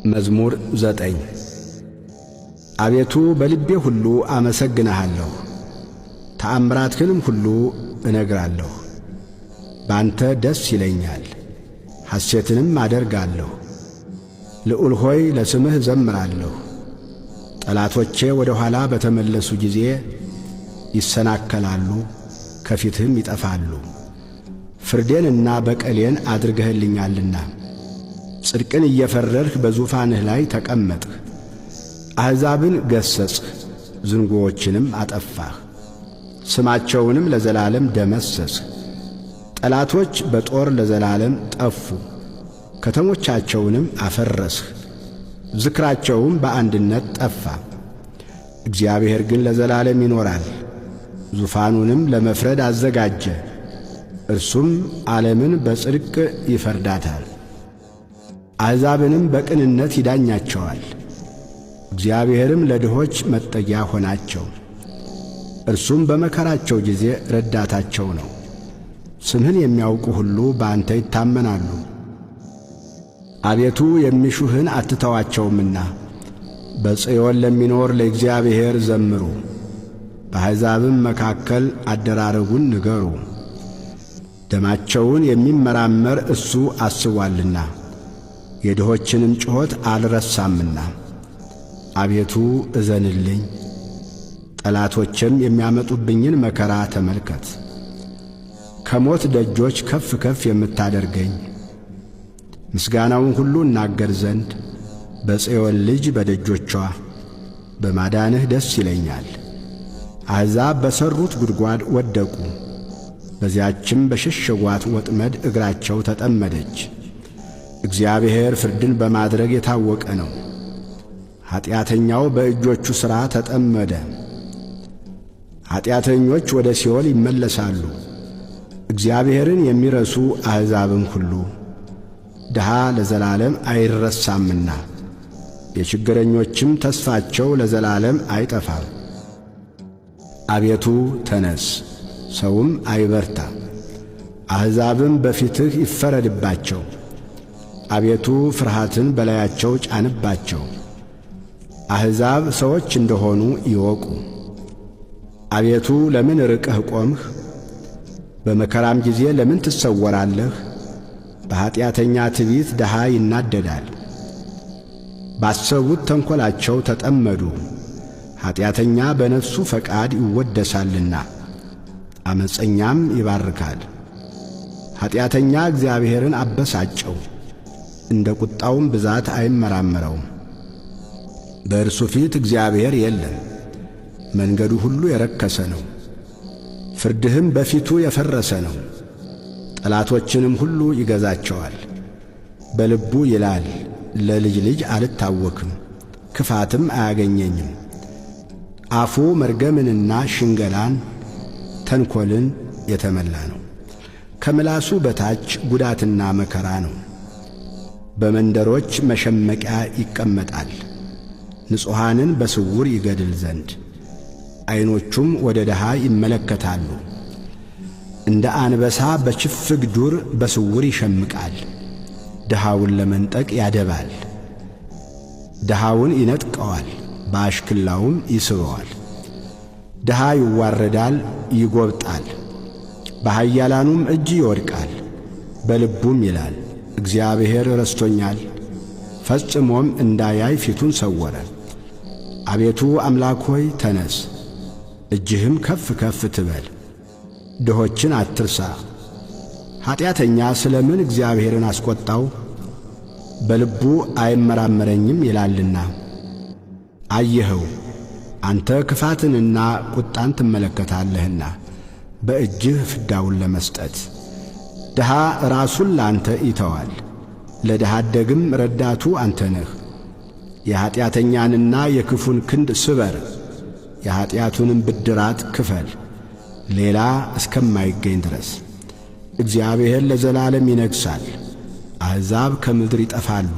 መዝሙር 9። አቤቱ በልቤ ሁሉ አመሰግንሃለሁ፣ ተአምራትህንም ሁሉ እነግራለሁ። ባንተ ደስ ይለኛል፣ ሐሴትንም አደርጋለሁ። ልዑል ሆይ ለስምህ እዘምራለሁ። ጠላቶቼ ወደ ኋላ በተመለሱ ጊዜ ይሰናከላሉ፣ ከፊትህም ይጠፋሉ። ፍርዴንና በቀሌን አድርገህልኛልና ጽድቅን እየፈረድህ በዙፋንህ ላይ ተቀመጥህ። አሕዛብን ገሠጽህ፣ ዝንጉዎችንም አጠፋህ፣ ስማቸውንም ለዘላለም ደመሰስህ። ጠላቶች በጦር ለዘላለም ጠፉ፣ ከተሞቻቸውንም አፈረስህ፣ ዝክራቸውም በአንድነት ጠፋ። እግዚአብሔር ግን ለዘላለም ይኖራል፣ ዙፋኑንም ለመፍረድ አዘጋጀ፣ እርሱም ዓለምን በጽድቅ ይፈርዳታል። አሕዛብንም በቅንነት ይዳኛቸዋል። እግዚአብሔርም ለድሆች መጠጊያ ሆናቸው፣ እርሱም በመከራቸው ጊዜ ረዳታቸው ነው። ስምህን የሚያውቁ ሁሉ በአንተ ይታመናሉ። አቤቱ የሚሹህን አትተዋቸውምና፣ በጽዮን ለሚኖር ለእግዚአብሔር ዘምሩ፣ በአሕዛብም መካከል አደራረጉን ንገሩ። ደማቸውን የሚመራመር እሱ አስቧልና የድሆችንም ጩኸት አልረሳምና። አቤቱ እዘንልኝ፣ ጠላቶቼም የሚያመጡብኝን መከራ ተመልከት። ከሞት ደጆች ከፍ ከፍ የምታደርገኝ ምስጋናውን ሁሉ እናገር ዘንድ በጽዮን ልጅ በደጆቿ በማዳንህ ደስ ይለኛል። አሕዛብ በሠሩት ጉድጓድ ወደቁ፣ በዚያችም በሸሸጓት ወጥመድ እግራቸው ተጠመደች። እግዚአብሔር ፍርድን በማድረግ የታወቀ ነው። ኀጢአተኛው በእጆቹ ሥራ ተጠመደ። ኀጢአተኞች ወደ ሲኦል ይመለሳሉ፣ እግዚአብሔርን የሚረሱ አሕዛብም ሁሉ። ድሃ ለዘላለም አይረሳምና የችግረኞችም ተስፋቸው ለዘላለም አይጠፋም። አቤቱ ተነስ፣ ሰውም አይበርታ፣ አሕዛብም በፊትህ ይፈረድባቸው። አቤቱ ፍርሃትን በላያቸው ጫንባቸው፣ አሕዛብ ሰዎች እንደሆኑ ይወቁ። አቤቱ ለምን ርቀህ ቆምህ? በመከራም ጊዜ ለምን ትሰወራለህ? በኀጢአተኛ ትዕቢት ድሃ ይናደዳል። ባሰቡት ተንኰላቸው ተጠመዱ። ኀጢአተኛ በነፍሱ ፈቃድ ይወደሳልና ዓመፀኛም ይባርካል። ኀጢአተኛ እግዚአብሔርን አበሳጨው፣ እንደ ቁጣውም ብዛት አይመራመረውም። በእርሱ ፊት እግዚአብሔር የለም። መንገዱ ሁሉ የረከሰ ነው፣ ፍርድህም በፊቱ የፈረሰ ነው። ጠላቶችንም ሁሉ ይገዛቸዋል። በልቡ ይላል፣ ለልጅ ልጅ አልታወክም፣ ክፋትም አያገኘኝም። አፉ መርገምንና ሽንገላን ተንኰልን የተመላ ነው። ከምላሱ በታች ጉዳትና መከራ ነው። በመንደሮች መሸመቂያ ይቀመጣል፣ ንጹሐንን በስውር ይገድል ዘንድ ዐይኖቹም ወደ ድሃ ይመለከታሉ። እንደ አንበሳ በችፍግ ዱር በስውር ይሸምቃል፣ ድሃውን ለመንጠቅ ያደባል። ድሃውን ይነጥቀዋል፣ በአሽክላውም ይስበዋል። ድሃ ይዋረዳል፣ ይጐብጣል፣ በኃያላኑም እጅ ይወድቃል። በልቡም ይላል እግዚአብሔር ረስቶኛል፣ ፈጽሞም እንዳያይ ፊቱን ሰወረ። አቤቱ አምላክ ሆይ ተነስ፣ እጅህም ከፍ ከፍ ትበል፣ ድሆችን አትርሳ። ኀጢአተኛ ስለ ምን እግዚአብሔርን አስቈጣው? በልቡ አይመራመረኝም ይላልና። አየኸው፣ አንተ ክፋትንና ቁጣን ትመለከታለህና በእጅህ ፍዳውን ለመስጠት ድሃ ራሱን ለአንተ ይተዋል፣ ለድሃ አደግም ረዳቱ አንተ ነህ። የኀጢአተኛንና የክፉን ክንድ ስበር፣ የኀጢአቱንም ብድራት ክፈል፣ ሌላ እስከማይገኝ ድረስ። እግዚአብሔር ለዘላለም ይነግሣል፣ አሕዛብ ከምድር ይጠፋሉ።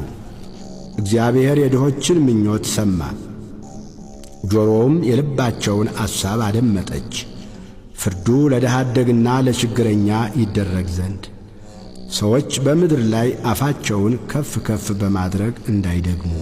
እግዚአብሔር የድሆችን ምኞት ሰማ፣ ጆሮውም የልባቸውን አሳብ አደመጠች። ፍርዱ ለድሃ አደግና ለችግረኛ ይደረግ ዘንድ ሰዎች በምድር ላይ አፋቸውን ከፍ ከፍ በማድረግ እንዳይደግሙ።